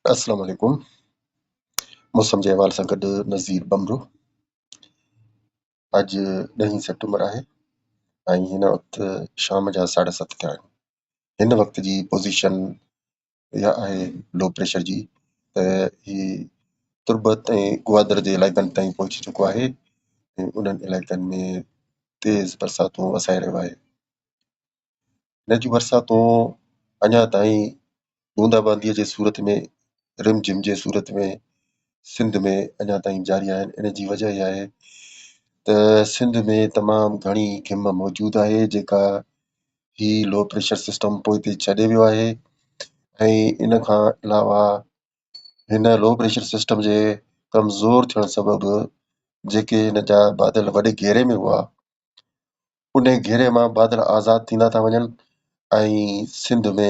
السلام عليڪم موسم جي حوالي سان گڏ نذير ٻمرو اڄ ڏهين سيپٽمبر آهي ۽ هن وقت شام جا ساڍا ست ٿيا آهن هن وقت جي پوزيشن اها آهي لو پريشر جي ته هي تربت ۽ گوادر جي علائقن تائين پهچي چڪو آهي ۽ انهن علائقن ۾ تيز برساتون وسائي رهيو آهي هن جون برساتون اڃا تائين بوندا بانديء جي صورت ۾ رم جھم جي صورت ۾ سنڌ ۾ اڃا تائين جاري آهن. ان جي وجه اها آهي ته سنڌ ۾ تمام گهڻي گھم موجود آهي جيڪا هي لو پريشر سسٽم پوئتي ڇڏي ويو آهي ۽ ان کان علاوه هن لو پريشر سسٽم جي ڪمزور ٿيڻ سبب جيڪي هن جا بادل وڏي گهيري ۾ هئا انهي گهيري مان بادل آزاد ٿيندا ٿا وڃن ۽ سنڌ ۾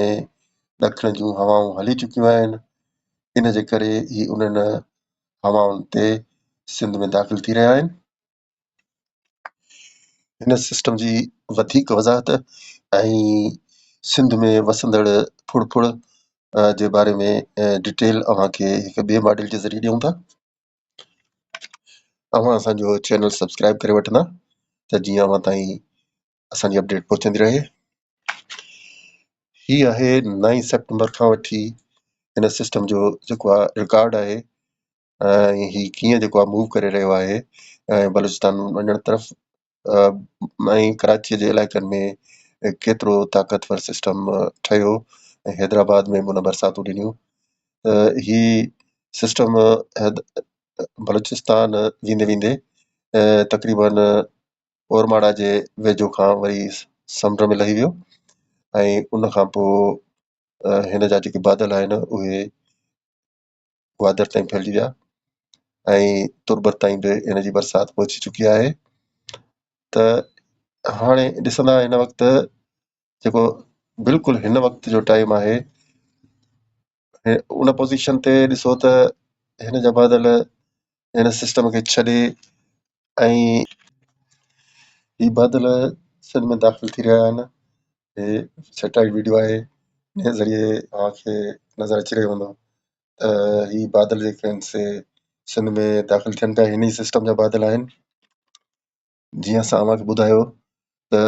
ڏکڻ جون هوائون هلي چڪيون آهن ان جي ڪري هي انهن هوائن تي سنڌ ۾ داخل ٿي رهيا آهن. هن سسٽم جي وڌيڪ وضاحت ۽ سنڌ ۾ وسندڙ ڦڙ ڦڙ جي باري ۾ ڊيٽيل اوهان کي هڪ ٻئي ماڊل جي ذريعي ڏيون ٿا. اوهان اسان جو چينل سبسڪرائب ڪري وٺندا ته جيئن اوهان تائين اسان جي اپڊيٽ پهچندي رهي. هي آهي نائين سيپٽمبر کان وٺي هن سسٽم جو جيڪو آهي رڪارڊ آهي ۽ هي ڪيئن جيڪو آهي موو ڪري رهيو آهي ۽ بلوچستان وڃڻ طرف ۽ ڪراچي جي علائقن ۾ ڪيترو طاقتور سسٽم ٺهيو ۽ حيدرآباد ۾ به ان برساتون ڏنيون ته هي سسٽم بلوچستان ويندي ويندي تقريبن اورماڙا جي ويجهو کان وري سمنڊ ۾ لهي ويو ۽ ان کان پوء هن جا جيڪي بادل آهن اهي گوادر تائين ڦهلجي ويا ۽ تربت تائين به هن جي برسات پهچي چڪي آهي ته هاڻي ڏسندا هن وقت جيڪو بلڪل هن وقت جو ٽائيم آهي ان پوزيشن تي ڏسو ته هن جا بادل هن سسٽم کي ڇڏي ۽ هي بادل سنڌ ۾ داخل ٿي رهيا آهن هي سيٽلائيٽ ويڊيو آهي ان جي ذريعي اوهان کي نظر اچي رهيو هوندو ته هي بادل جيڪي آهن سي سنڌ ۾ داخل ٿين پيا هن ئي سسٽم جا بادل آهن جيئن اسان اوهان کي ٻڌايو ته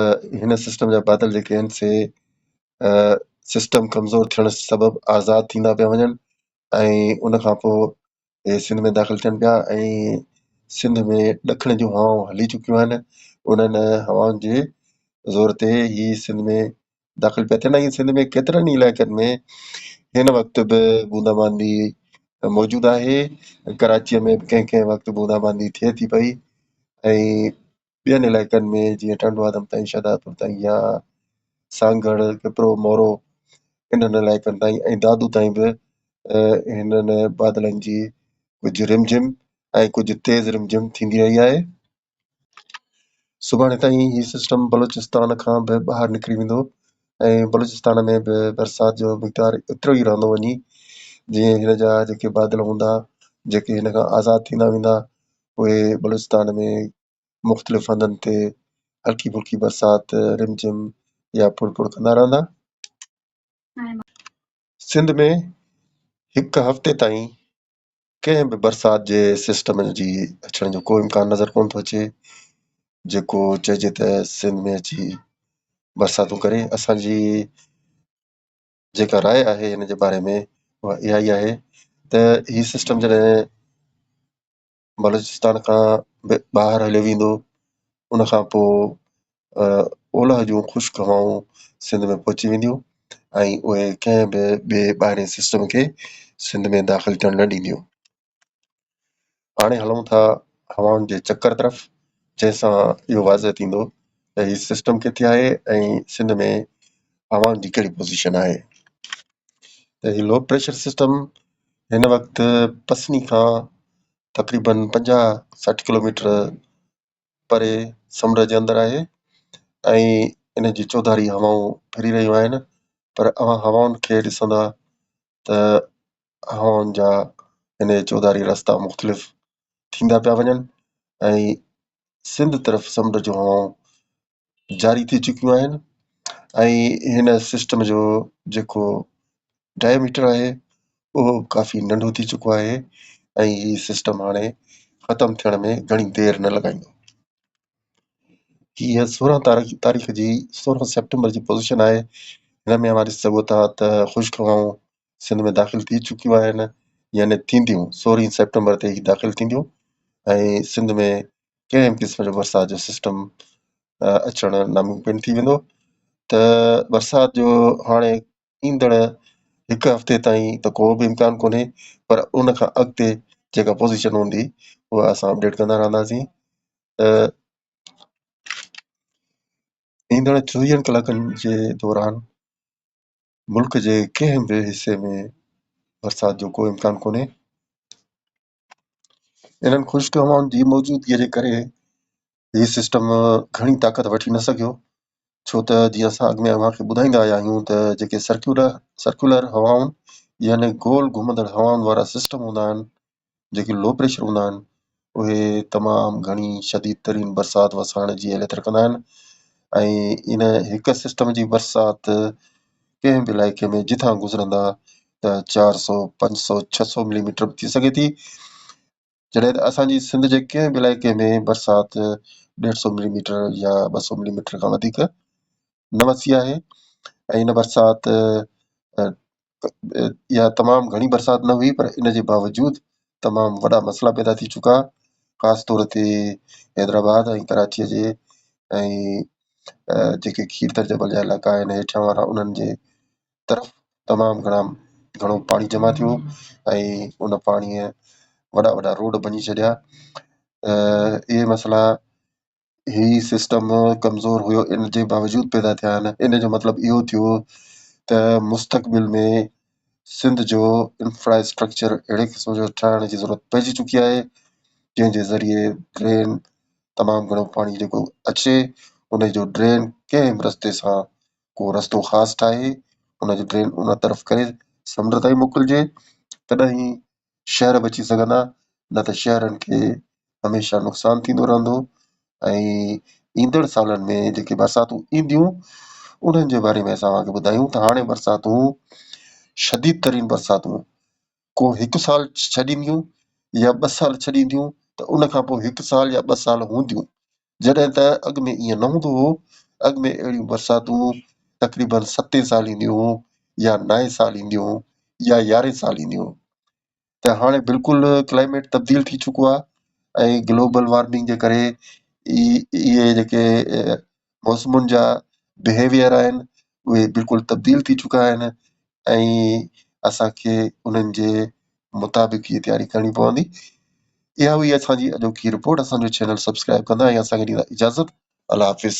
هن سسٽم جا بادل جيڪي آهن سي سسٽم ڪمزور ٿيڻ سبب آزاد ٿيندا پيا وڃن ۽ ان کان پوء اهي سنڌ ۾ داخل ٿين پيا ۽ سنڌ ۾ ڏکڻ جون هوائون هلي چڪيون آهن انهن هوائن جي زور تي هي سنڌ ۾ داخل پيا ٿين ۽ سنڌ ۾ ڪيترن ئي علائقن ۾ هن وقت به بوندا باندي موجود آهي ڪراچيء ۾ به ڪنهن ڪنهن وقت بوندا باندي ٿئي ٿي پئي ۽ ٻين علائقن ۾ جيئن ٽنڊو آدم تائين شهدادپور تائين يا سانگهڙ کپرو مورو انهن علائقن تائين ۽ دادو تائين به هنن بادلن جي ڪجهه رمجھم ۽ ڪجهه تيز رمجھم ٿيندي رهي آهي. سڀاڻي تائين هي سسٽم بلوچستان کان به ٻاهر نڪري ويندو ۽ بلوچستان ۾ به برسات جو مقدار ايترو ئي رهندو وڃي جيئن هن جا جيڪي بادل هوندا جيڪي هن کان آزاد ٿيندا ويندا اهي بلوچستان ۾ مختلف هنڌن تي هلڪي ڦلڪي برسات رم جھم يا پڙ پڙ ڪندا رهندا. سنڌ ۾ هڪ هفتي تائين ڪنهن به برسات جي سسٽم جي اچڻ جو ڪو امڪان نظر ڪونه ٿو اچي جيڪو چئجي ته سنڌ ۾ اچي برساتون ڪري اسانجي جيڪا راء آهي هن جي باري ۾ اها اها ئي آهي ته هي سسٽم جڏهن بلوچستان کان به ٻاهر هليو ويندو ان کان پوء اولهه جون خشڪ هوائون سنڌ ۾ پهچي وينديون ۽ اهي ڪنهن به ٻئي ٻاهرين سسٽم کي سنڌ ۾ داخل ٿيڻ نه ڏينديون. هاڻي هلون ٿا هوائن جي چڪر طرف جنهن سان اهو واضح ٿيندو ته هي سسٽم ڪٿي آهي ۽ سنڌ ۾ هوائن جي ڪهڙي پوزيشن آهي ته هي لو پريشر سسٽم هن وقت پسني کان تقريبن پنجاهه سٺ ڪلوميٽر پري سمنڊ جي اندر آهي ۽ ان جي چوڌاري هوائون ڦري رهيون آهن پر اوهان هوائن کي ڏسندا ته هوائن جا ان جي چوڌاري رستا مختلف ٿيندا پيا وڃن ۽ سنڌ طرف سمنڊ جون هوائون جاري ٿي چڪيون آهن ۽ هن سسٽم جو جيڪو ڊائميٽر آهي اهو به ڪافي ننڍو ٿي چڪو آهي ۽ هي سسٽم هاڻي ختم ٿيڻ ۾ گهڻي دير نه لڳائيندو. هيء 16 تاريخ جي 16 سيپٽمبر جي پوزيشن آهي. هن ۾ اوهان ڏسي سگهو ٿا ته خشڪ هوائون سنڌ ۾ داخل ٿي چڪيون آهن يعني ٿينديون 16 سيپٽمبر تي هي داخل ٿينديون ۽ سنڌ ۾ ڪنهن به قسم جو برسات جو سسٽم اچڻ ناممڪن ٿي ويندو ته برسات جو هاڻي ايندڙ هڪ هفتي تائين ته ڪو به امڪان ڪونهي پر ان کان اڳتي جيڪا پوزيشن هوندي اها اسان اپڊيٽ ڪندا رهنداسين ته ايندڙ 24 ڪلاڪن جي دوران ملڪ جي ڪنهن به حصي ۾ برسات جو ڪو امڪان ڪونهي. انهن خشڪ هوائن جي موجودگي جي ڪري هي سسٽم گهڻي طاقت وٺي نه سگهيو، ڇو ته جيئن اسان اڳ ۾ اوهان کي ٻڌائيندا آيا آهيون ته جيڪي سرڪيولر هوائن يعني گول گهمندڙ هوائن وارا سسٽم هوندا آهن، جيڪي لو پريشر هوندا آهن، اهي تمام گهڻي شديد ترين برسات وسائڻ جي اهليت رکندا آهن ۽ ان هڪ سسٽم جي برسات ڪنهن به علائقي ۾ جتان گذرندا ته چار سو، پنج سو، ڇهه سو ملي ميٽر به ٿي سگهي ٿي. جڏهن ته اسان جي سنڌ جي ڪنهن به علائقي ۾ برسات ڏيڍ سو ملي ميٽر يا ٻه سو ملي ميٽر کان وڌيڪ نه وسي آهي ۽ ان برسات اها تمام گهڻي برسات نه هئي پر ان جي باوجود تمام وڏا مسئلا پيدا ٿي چڪا خاص طور تي حيدرآباد ۽ ڪراچيء جي ۽ جيڪي کيرٿر جبل جا علائقا آهن هيٺيان وارا انهن جي طرف تمام گهڻو پاڻي جمع ٿيو ۽ ان پاڻيء وڏا وڏا روڊ ڀڃي ڇڏيا. اهي مسئلا هي سسٽم ڪمزور هيو ان جي باوجود پيدا ٿيا آهن. ان جو مطلب اهو ٿيو ته مستقبل ۾ سنڌ جو انفراسٽرڪچر اهڙي قسم جو ٺاهڻ جي ضرورت پئجي چڪي آهي جنهن جي ذريعي ڊرين تمام گهڻو پاڻي جيڪو اچي ان جو ڊرين ڪنهن به رستي سان ڪو رستو خاص ٺاهي ان جو ڊرين ان طرف ڪري سمنڊ تائين موڪلجي تڏهن ئي شهر بچي سگهندا نه ته شهرن کي هميشه نقصان ٿيندو رهندو ۽ ايندڙ سالن ۾ جيڪي برساتون اينديون انهن جي باري ۾ اسان اوهان کي ٻڌايون ته هاڻي برساتون شديد ترين برساتون ڪو هڪ سال ڇڏينديون يا ٻه سال ڇڏينديون ته ان کان پوء هڪ سال يا ٻه سال هونديون جڏهن ته اڳ ۾ ائين نه هوندو هو اڳ ۾ اهڙيون برساتون تقريبن ستين سال اينديون هيون يا نائين سال اينديون هيون يا يارهين سال اينديون هيون ته هاڻي بلڪل ڪلائميٽ تبديل ٿي چڪو آهي ۽ گلوبل وارمنگ جي ڪري اهي جيڪي موسمن جا بهيويئر آهن اهي بلڪل تبديل ٿي چڪا آهن ۽ اسانکي انهن جي مطابق ئي تياري ڪرڻي پوندي. اها هئي اسان جي اڄوڪي رپورٽ. اسان جو چينل سبسڪرائب ڪندا ۽ اسان کي ڏيندا اجازت. الله حافظ.